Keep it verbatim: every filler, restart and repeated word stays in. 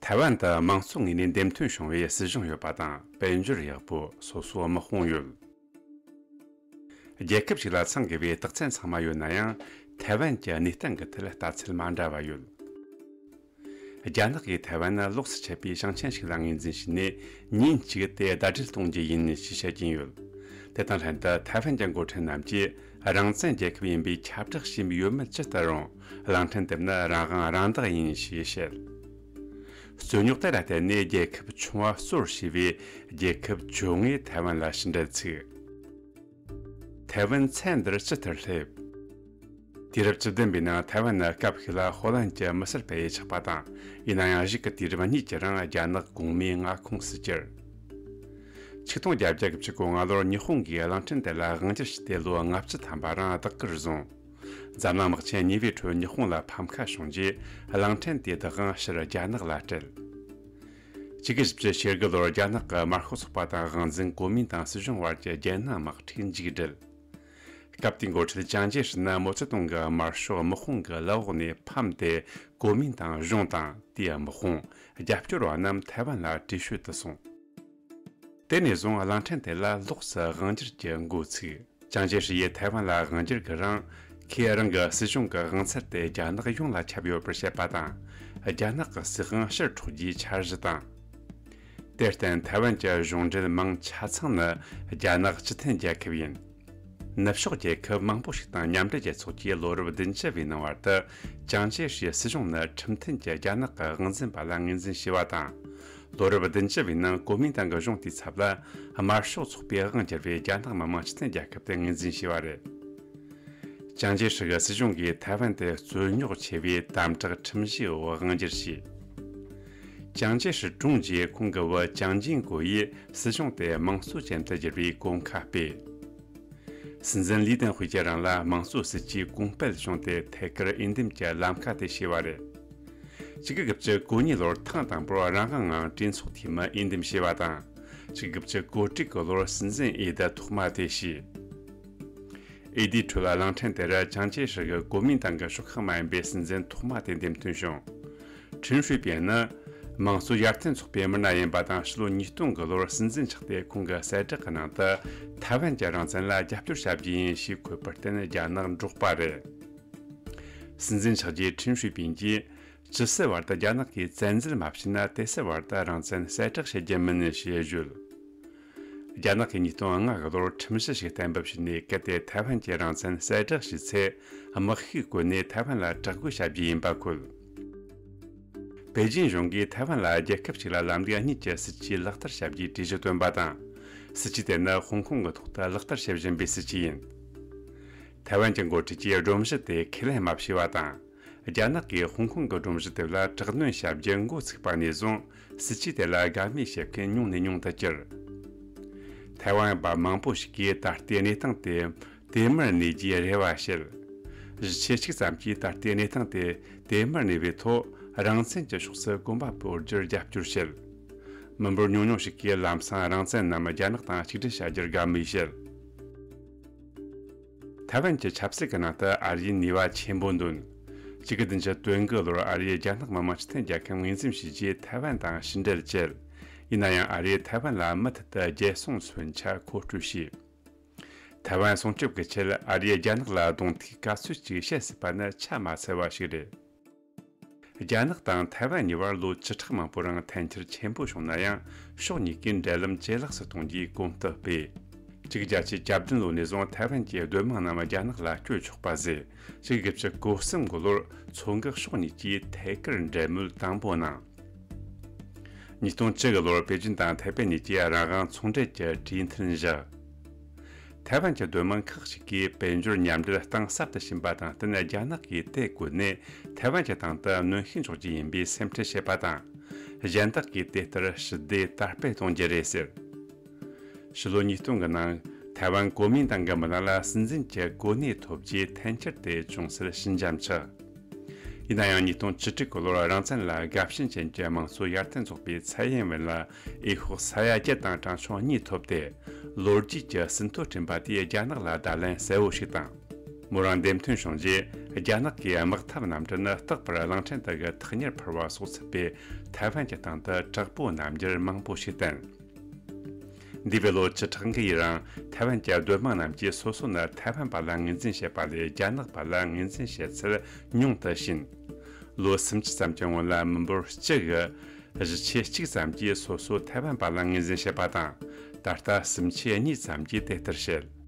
ཐའེ་ཝན་དུ་དམངས་གཙོ་ངོས་ནས་འདེམས་ཐོན་བྱུང་བའི་སྲིད་གཞུང་ཡོད་པ་དང་། དཔལ་འབྱོར་ཡག་པོ། སོ་སོའི་དམག་དཔུང་ཡོད། རྒྱལ་ཁབ་ཞིག་ལ་ཚང་དགོས་པའི་རྟགས་མཚན་ཚང་མ་ཡོད་ན་ཡང་། ཐའེ་ཝན་གྱི་གནས་སྟངས་ཀྱི་ཐད་ལྟ་ཚུལ་མ་འདྲ་བ་ཡོད། རྒྱ་ནག་གིས་ཐའེ་ཝན་ནི་ལོགས་སུ་ཆད་པའི་ཞིང་ཆེན་ཞིག་ལ་ངོས་འཛིན་བྱས་ནས། ཉིན་གཅིག་དེ་ཟླ་སྒྲིལ་གཏོང་རྒྱུ་ཡིན་ཞེས་བཤད་ཀྱིན་ཡོད། དེ་དང་ལྷན་དུ་ཐའེ་ཝན་གྱི་འགོ་ཁྲིད་རྣམས་ཀྱིས་རང་བཙན་རྒྱལ་ཁབ་ཡིན་པའི་ཁྱབ་བསྒྲགས་བྱས་ཡོད་མེད་ཇི་ལྟར་རུང་། གླིང་ཕྲན་དེར་ནི་རང་དབང་རང་བདག་ཡིན་ཞེས་བཤད། རྩོད་རྙོག་དེ་ལ་བརྟེན་ནས་རྒྱལ་ཁབ་ཆུང་བ་གཙོར་བྱས་པའི་རྒྱལ་ཁབ་བཅོ་ལྔས་ཐའེ་ཝན་ལ་ཕྱི་འབྲེལ་ཚུགས། ཐའེ་ཝན་ཚན་འདིར་ཇི་ལྟར་སླེབས། དུས་རབས་བཅུ་བདུན་པའི་ནང་ཐའེ་ཝན་ནི་སྐབས་ཤིག་ལ་ཧོ་ལན་གྱི་མི་སེར་སྤེལ་ཡུལ་ཆགས་པ་དང་། ཡིན་ན་ཡང་གཞུག་གི་དུས་རབས་གཉིས་ཀྱི་རིང་རྒྱ་ནག་གོང་མའི་མངའ་ཁོངས་སུ་གྱུར། ཆིག་སྟོང་བརྒྱད་བརྒྱ་གོ་ལྔ་ལོར་ཉི་ཧོང་གིས་གླིང་ཕྲན་དེ་ལ་དབང་སྒྱུར་བྱས་ཏེ་ལོ་ལྔ་བཅུ་ཐམ་པ་རིང་བདག་གིར་བཟུང་། འཛམ་གླིང་དམག་ཆེན་གཉིས་པའི་ཁྲོད་ཉི་ཧོང་ལ་ཕམ་ཁ་བྱུང་རྗེས། གླིང་ཕྲན་དེའི་བདག་དབང་ཕྱིར་རྒྱ་ནག་ལ་སྤྲད། གཅིག་དགུ་བཞི་བཅུ་ཞེ་དགུ་ལོར་རྒྱ་ནག་གི་དམར་ཤོག་ཚོགས་པ་དང་དབང་འཛིན་གོ་མིན་ཏང་སྲིད་གཞུང་བར་གྱི་རྒྱལ་ནང་དམག་འཁྲུག་མཇུག་བསྒྲིལ། སྐབས་དེའི་འགོ་ཁྲིད་ཅང་ཅེ་ཧྲི་ནི་མའོ་ཙེ་ཏུང་གི་དམར་ཤོག་དམག་དཔུང་གི་ལག་འོག་ནས་ཕམ་སྟེ། གོ་མིན་ཏང་གཞུང་དང་། དེའི་དམག་དཔུང་། རྒྱབ་སྐྱོར་བ་རྣམས་ཐའེ་ཝན་ལ་བྲོས་བྱོལ་དུ་སོང་། དེ་ནས་བཟུང་གླིང་ཕྲན་དེ་ལ་ལོགས་སུ་དབང་སྒྱུར་གྱི་འགོ་ཚུགས། ཅང་ཅེ་ཧྲི་ཡིས་ཐའེ་ཝན་ལ་དབང་སྒྱུར་གྱི་རིང་། ཁོས་རང་གི་སྲིད་གཞུང་གི་དབང་ཚད་དེ་རྒྱ་ནག་ཡོངས་ལ་ཁྱབ་ཡོད་པར་བཤད་པ་དང་། རྒྱ་ནག་གི་སྲིད་དབང་ཕྱིར་འཕྲོག་རྒྱུའི་འཆར་གཞི་དང་། དེར་བརྟེན་ཐའེ་ཝན་གྱི་གཞུང་འབྲེལ་མིང་ཆ་ཚང་ནི་རྒྱ་ནག་སྤྱི་མཐུན་རྒྱལ་ཁབ་ཡིན། ནུབ་ཕྱོགས་རྒྱལ་ཁབ་མང་པོ་ཞིག་དང་མཉམ་འབྲེལ་རྒྱལ་ཚོགས་ཀྱིས་ལོ་རབས་བདུན་ཅུ་བའི་ནང་བར་དུ། ཅང་ཅེ་ཧྲིའི་སྲིད་གཞུང་ནི་ཁྲིམས་མཐུན་གྱི་རྒྱ་ནག་གི་དབང་འཛིན་པ་ལ་ངོས་འཛིན་བྱས་པ་དང་། ལོ་རབས་བདུན་ཅུ་བའི་ནང་གོ་མིན་ཏང་གི་གཞུང་དེའི་ཚབ་ལ་དམར་ཤོག་ཚོགས་པས་དབང་བསྒྱུར་བའི་རྒྱ་ནག་མི་དམངས་སྤྱི་མཐུན་རྒྱལ་ཁབ་ཏུ་ངོས་འཛིན་བྱས་པ་རེད། ཅང་ཅེ་ཧྲི་གི་སྲིད་གཞུང་གིས་ཐའེ་ཝན་དེ་རྩོད་རྙོག་ཆེ་བའི་དམ་དྲག་ཁྲིམས་གཞིའི་འོག་དབང་སྒྱུར་བྱས། ཅང་ཅེ་ཧྲི་གྲོངས་རྗེས་ཁོང་གི་བུ་ཅང་ཅིང་གོ་ཡིས་སྲིད་གཞུང་དེ་དམངས་གཙོ་ཅན་དུ་བསྒྱུར་བའི་གོམ་ཁ་སྤོས། སྲིད་འཛིན་ལི་ཏེན་ཧུའེ་ཀྱིས་རང་ལ་དམངས་གཙོའི་སྲིད་ཇུས་གོང་སྤེལ་བྱུང་སྟེ། ཐད་ཀར་འོས་འདེམས་ཀྱི་ལམ་ཁ་དེ་ཕྱེས་པ་རེད། གཅིག་དགུ་བཅུ་གོ་གཉིས་ལོར་ཐེངས་དང་པོར་རང་དབང་ངང་གྲོས་ཚོགས་འཐུས་མི་འོས་འདེམས་བྱས་པ་དང་། གཅིག་དགུ་བཅུ་གོ་དྲུག་གི་ལོར་སྲིད་འཛིན་འོས་བསྡུ་ཐོག་མ་དེ་བྱས། འོས་བསྡུའི་ཁྲོད་གླིང་ཕྲན་དེར་ཅང་ཅེ་ཧྲི་གི་གོ་མིན་ཏང་གི་ཤོག་ཁག་མ་ཡིན་པའི་སྲིད་འཛིན་ཐོག་མ་དེ་འདེམས་ཐོན་བྱུང་། ཁྲིན་ཧྲུའེ་པིན་ནི་དམངས་གཙོ་ཡར་ཐོན་ཚོགས་པའི་མི་སྣ་ཡིན་པ་དང་། ཕྱི་ལོ་ཉིས་སྟོང་གི་ལོར་སྲིད་འཛིན་ཆགས་ཏེ། ཁོང་གི་གསལ་བསྒྲགས་ཀྱི་ནང་དུ་ཐའེ་ཝན་གྱི་རང་བཙན་ལ་རྒྱབ་སྐྱོར་བྱ་རྒྱུ་ཡིན་ཞེས་འཁོད་པར་བརྟེན་རྒྱ་ནག་འབྲོག་པ་རེད། སྲིད་འཛིན་ཆགས་རྗེས་ཁྲིན་ཧྲུའེ་པིན་གྱིས། ཇི་སྲིད་བར་དུ་རྒྱ་ནག་གིས་བཙན་འཛུལ་མ་བྱས་ན། དེ་སྲིད་བར་དུ་རང་བཙན་གསལ་བསྒྲགས་བྱེད་རྒྱུ་མིན་ཞེས་བརྗོད། རྒྱ་ནག་གིས་ཉིས་སྟོང་ལྔ་གི་ལོར་ཁྲིམས་གཞི་ཞིག་གཏན་འབེབས་བྱས་ནས། གལ་ཏེ་ཐའེ་ཝན་གྱི་རང་བཙན་གསལ་བསྒྲགས་བྱས་ཚེ། དམག་ཤུགས་བཀོལ་ནས་ཐའེ་ཝན་ལ་དྲག་རྒོལ་བྱ་རྒྱུ་ཡིན་པ་འཁོད། པེ་ཅིན་གཞུང་གིས་ཐའེ་ཝན་ལ་རྒྱལ་ཁབ་གཅིག་ལ་ལམ་ལུགས་གཉིས་ཀྱི་སྲིད་ཇུས་ལག་བསྟར་བྱ་རྒྱུའི་གྲོས་གཞི་བཏོན་པ་དང་། སྲིད་ཇུས་དེ་ནི་ཧོང་ཀོང་གི་ཐོག་ཏུ་ལག་བསྟར་བྱེད་བཞིན་པའི་སྲིད་ཇུས་ཡིན། ཐའེ་ཝན་གྱི་འགོ་ཁྲིད་ཀྱིས་སྒྲོམ་གཞི་དེ་ཁས་ལེན་མ་བྱས་པ་དང་། རྒྱ་ནག་གིས་ཧོང་ཀོང་གི་སྒྲོམ་གཞི་དེ་ལ་དྲག་གནོན་བྱ་རྒྱུ་འགོ་ཚུགས་པ་ནས་བཟུང་། སྲིད་ཇུས་དེ་ལ་དགའ་མོས་བྱེད་མཁན་ཉུང་ནས་ཉུང་དུ་གྱུར། ཐའེ་ཝན་པ་མང་པོ་ཞིག་གིས་ད་ལྟའི་གནས་སྟངས་དེ་དེ་མུར་གནས་རྒྱུའི་རེ་བ་བྱེད། གཞིས་ཆགས་གཅིག་ཙམ་གྱིས་ད་ལྟའི་གནས་སྟངས་དེ་དེ་མུར་གནས་པའི་ཐོག་རང་བཙན་གྱི་ཕྱོགས་སུ་གོམ་པ་སྤོ་རྒྱུར་རྒྱབ་སྐྱོར་བྱེད། མི་འབོར་ཉུང་ཉུང་ཞིག་གིས་ལམ་སང་རང་བཙན་ནམ་རྒྱ་ནག་དང་གཅིག་སྒྲིལ་བྱ་རྒྱུར་དགའ་མོས་བྱེད། ཐའེ་ཝན་གྱི་ཆབ་སྲིད་ཀྱི་ནང་དུ་ཨ་རིའི་ནུས་པ་ཆེན་པོ་འདོན། གཅིག་དགུ་བདུན་ཅུ་དོན་དགུ་ལོར་ཨ་རིས་རྒྱ་ནག་མི་དམངས་སྤྱི་མཐུན་རྒྱལ་ཁབ་ངོས་འཛིན་བྱས་རྗེས་ཐའེ་ཝན་དང་ཕྱི་འབྲེལ་བཅད། ཡིན་ན་ཡང་ཨ་རིས་ཐའེ་ཝན་ལ་མུ་མཐུད་དུ་རྒྱལ་སྲུང་མཚོན་ཆ་མཁོ་སྤྲོད་བྱས། ཐའེ་ཝན་སྲུང་སྐྱོབ་ཀྱི་ཆེད་ཨ་རིས་རྒྱ་ནག་ལ་གདོང་ཐུག་ག་ཚོད་ཅིག་བྱེད་སྲིད་པ་ནི་ཆ་མ་འཚལ་བ་ཞིག་རེད། རྒྱ་ནག་དང་ཐའེ་ཝན་གཉིས་བར་ལོ་བཅུ་ཕྲག་མང་པོའི་རིང་འཐེན་འཁྱེར་ཆེན་པོ་བྱུང་ན་ཡང་། ཕྱོགས་གཉིས་ཀས་འབྲེལ་ལམ་ཇེ་ལེགས་སུ་གཏོང་རྒྱུའི་གོམ་སྟབས་སྤོས། གཅིག་བརྒྱད་ཅུ་གྱ་བདུན་ལོ་ནས་བཟུང་ཐའེ་ཝན་གྱི་སྡོད་དམངས་རྣམས་རྒྱ་ནག་ལ་བསྐྱོད་ཆོག་པ་བཟོས། གཅིག་དགུ་བཅུ་གོ་གསུམ་གི་ལོར་མཚོ་འགག་ཕྱོགས་གཉིས་ཀྱིས་ཐད་ཀར་འབྲེལ་མོལ་དང་པོ་གནང་། ཉིས་སྟོང་བཅུ་གི་ལོར་པེ་ཅིན་དང་ཐའེ་པེ་གཉིས་ཀྱིས་རང་དབང་ཚོང་འབྲེལ་གྱི་གྲོས་མཐུན་བཞག། ཐའེ་ཝན་གྱི་སྡོད་དམངས་ཁག་ཅིག་གིས་དཔལ་འབྱོར་མཉམ་འབྲེལ་གཏིང་ཟབ་ཏུ་ཕྱིན་པ་དང་བསྟུན། རྒྱ་ནག་གིས་དེ་བཀོལ་ནས་ཐའེ་ཝན་གྱི་སྟེང་དུ་གནོན་ཤུགས་འཇོག་རྒྱུ་ཡིན་པའི་སེམས་ཁྲལ་བྱེད་པ་དང་། གཞན་དག་གིས་དེ་ལྟར་ཞི་བདེ་དར་སྤེལ་གཏོང་རྒྱུ་རེད་ཟེར། ཕྱི་ལོ་ཉིས་སྟོང་གི་ནང་ཐའེ་ཝན་གོ་མིན་ཏང་གི་མི་སྣ་ལ་སྲིད་འཛིན་གྱི་གོ་གནས་ཐོབ་རྗེས་འཐེན་འཁྱེར་དེ་ཅུང་ཟད་ཞི་འཇམ་ཆགས། ཡིན་ན་ཡང་ཉིས་སྟོང་བཅུ་དྲུག་གི་ལོར་རང་བཙན་ལ་དགའ་ཞེན་ཅན་གྱི་དམངས་གཙོ་ཡར་ཐོན་ཚོགས་པའི་ཚའེ་ཡིན་ཝེན་ལ་འོས་ཤོག་ས་ཡ་བརྒྱད་དང་གྲངས་ཆུང་གཉིས་ཐོབ་སྟེ། ལོ་རྒྱུས་ཀྱི་ཟིན་ཐོ་བསྐྲུན་པ་དེས་རྒྱ་ནག་ལ་བརྡ་ལན་གསལ་བོ་ཞིག་བཏང་། མོ་རང་འདེམས་ཐོན་བྱུང་རྗེས། རྒྱ་ནག་གིས་དམག་འཐབ་རྣམ་གྲངས་ནི་རྟག་པར་གླིང་ཕྲན་དག་གི་ཐག་ཉེར་འཕུར་བ་སོགས་ཚུད་པའི་ཐའེ་ཝན་གྱི་སྟེང་དུ་དྲག་པོའི་རྣམ་འགྱུར་མང་པོ་ཞིག་བསྟན། འདས་པའི་ལོ་བཅུ་ཕྲག་འགའི་རིང་ཐའེ་ཝན་གྱི་སྡོད་དམངས་རྣམས་ཀྱིས་སོ་སོ་ནི་ཐའེ་ཝན་པ་ལ་ངོས་འཛིན་བྱེད་པ་ལས་རྒྱ་ནག་པ་ལ་ངོས་འཛིན་བྱེད་ཚུལ་ཉུང་དུ་ཕྱིན། ལོ་སུམ་ཅུ་ཙམ་གྱི་སྔོན་ལ་མི་འབོར་གཅིག་གི་བཞི་ཆའི་གཅིག་ཙམ་གྱིས་སོ་སོ་ཐའེ་ཝན་པ་ལ་ངོས་འཛིན་བྱེད་པ་དང་། ད་ལྟ་སུམ་ཆའི་གཉིས་ཙམ་གྱིས་དེ་ལྟར་བྱེད།